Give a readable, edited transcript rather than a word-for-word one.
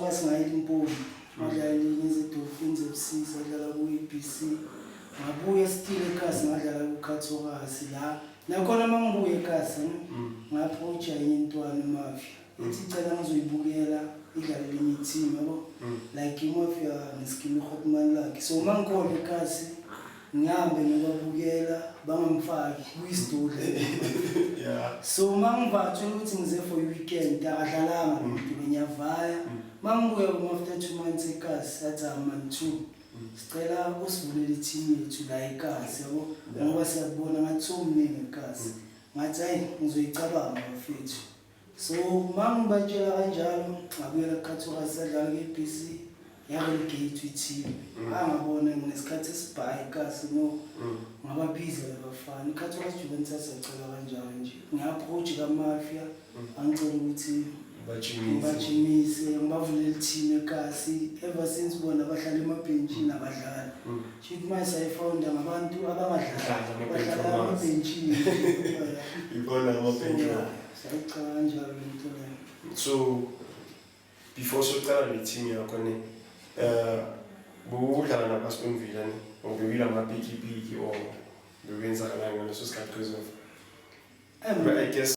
Kathorus ngaye eLimpopo, ngadlala elinye ze-Dolphins FC, sadlala ku-ABC. Ngabuya still ekasi, ngadlala ku-Kathorus la. Nakhona uma ngibuya ekasi, nga-approach-a enye intwana, iMafia, ithi cela ngizoyibukela idlale elinye i-team, yabo, like iMafia neskimi Hotman lakhe. So uma ngikhona ekasi, ngihambe ngiyobabukela, bangamfaki kuyisidudla. So uma ngivathola ukuthi ngize for i-weekend, akadlalanga lo muntu, ngiyavaya. Uma ngibuya kuma after 2 months ekasi, athi, "Man, two, sicela usivulele i-team yethu la ekasi, yabo, ngoba siyakubona ngathi sowumningi ekasi." Ngathi, "Hayi, ngizoyicabanga, bafethu." So uma ngibatshela kanjalo, ngabuyela kuKhathorasi, sadlala ku-ABC, ya-relegate i-team. Angabona nginesikhathi esibhayi ekasi, no, ngababiza labafana iKhathorasi Juventus. Yacela kanjalo nje, ngi-approach kaMafia, angicela ukuthi Bajimise. Ngibajimise, ngibavulele i-team ekasi. Ever since, bona bahlala emabhentshini, abadlali. Shuthi manje sayifunda ngabantu abangadlali. Dlala ama-bench bahlala warmers. Emabhentshini. Ibona ama-bench So, warmers. sayicala kanjalo lento leyo. So before socala le team yakho ne, bowudlala naba-Aston Villa ne, or bewuyila amapikipiki, or bekwenzakalani ngaleso sikhathi because of, but I guess